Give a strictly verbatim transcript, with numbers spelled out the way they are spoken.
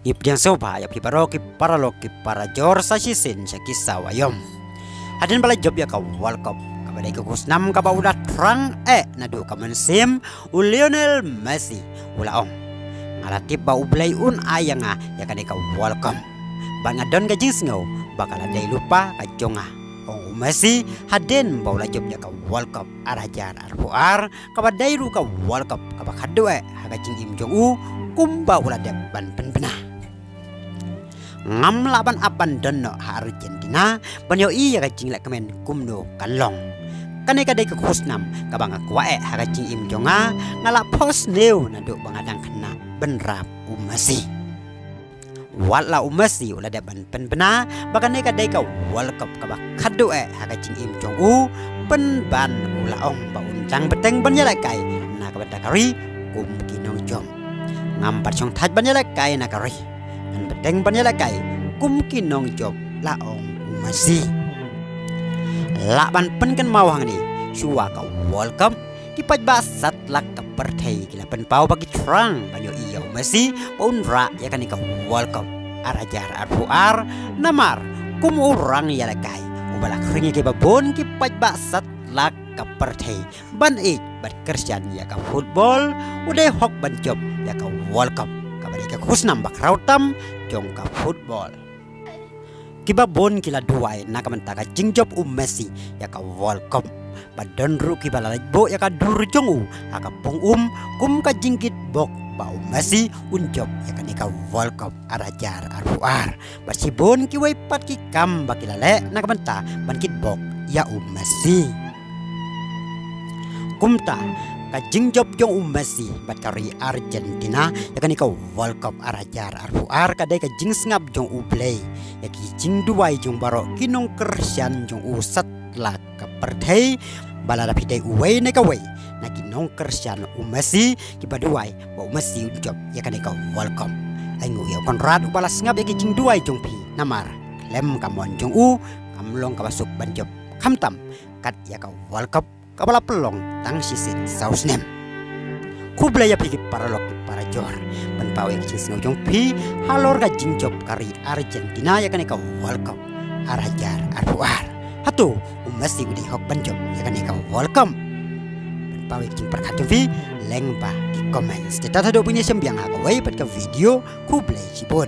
Ip diang soba ïa phi baroh ki paralok ki parajor sa shisien sha ki saw aïom. Hadien ba la jop ïa ka World Cup kaba dei ka khusnam kaba u la thrang eh naduh ka mynsiem, u Lionel Messi u la ong, nga la tip ba U Blei un ai ïa nga ïa kane ka World Cup. Bad nga don ka jingsngew ba ka la dei lypa ka jong nga, ong u Messi hadien ba u la jop ïa ka World Cup ar hajar arphew ar, kaba dei ruh ka World Cup kaba khatduh eh ha ka jingim jong u kumba u la dep ban pynbna. Ngam lah ban ap ban don noh ha Argentina ban ïohi ïa ka jinglehkmen kumno kan long. Kane ka dei ka khusnam kaba nga kwah eh ha ka jingim jong nga, nga la phohsniew naduh ba nga dang khynnah, bynrap u Messi. Wat la u Messi u la dep ban pynbna ba kane ka dei ka World Cup kaba khatduh eh ha ka jingim jong u, pynban u la ong ba un dang bteng ban ïalehkai na ka bynta ka ri kum ki nongjop. Ngam pat shong thait ban ïalehkai na ka ri, ngan bteng ban ïalehkai kum ki nongjop, la ong u Messi. Lah ban pynkynmaw hangne, shuwa ka World Cup ki paidbah satlak ka pyrthei ki la pynpaw ba ki thrang ban ïohi ïa u Messi ba un rah ïa kane ka World Cup ar hajar arphew ar, namar kum u rang ïalehkai uba la khring ïa kiba bun ki paidbah satlak ka pyrthei ban ïeit bad kyrshan ïa ka football, u dei hok ban jop ïa ka World Cup kaba dei ka khusnam ba khraw tam jong ka football. Kiba bun ki la duwai na ka bynta ka jingjop u Messi ïa ka World Cup. Ba don ruh kiba la leit buh ïa ka dur jong u ha ka pung um kum ka jingkitbok ba u Messi un jop ïa kane ka World Cup ar hajar arphew ar. Bad shibun kiwei pat ki kam ba ki la leh na ka bynta ban kitbok ïa u Messi. Kumta ka jingjop jong u Messi bad ka ri Argentina ïa kane ka World Cup ar hajar arphew ar ka dei ka jingsngap jong U Blei ïa ki jingduwai jong baroh ki nongkyrshan jong u satlak ka pyrthei. Ba lada phi dei uwei ne kawei na ki nongkyrshan u Messi kiba duwai ba u Messi un jop ïa kane ka World Cup, ainguh ïa u Kynrad uba la sngap ïa ki jingduwai jong phi, namar khlem ka mon jong u kam long kaba suk ban jop khamtam kat ïa ka World Cup kaba la pynlong tang shisien saw snem. Khublei ïa phi ki paralok ki parajor, pynpaw ïa ki jingsngew jong phi halor ka jingjop ka ri Argentina ïa kane ka World Cup ar hajar arphew ar. Hato u Messi u dei hok ban jop ïa kane ka World Cup? Pynpaw ïa ki jingpyrkhat jong phi lyngba ki comments. Te tad haduh ban ïashem biang ha kawei pat ka video, khublei shibun.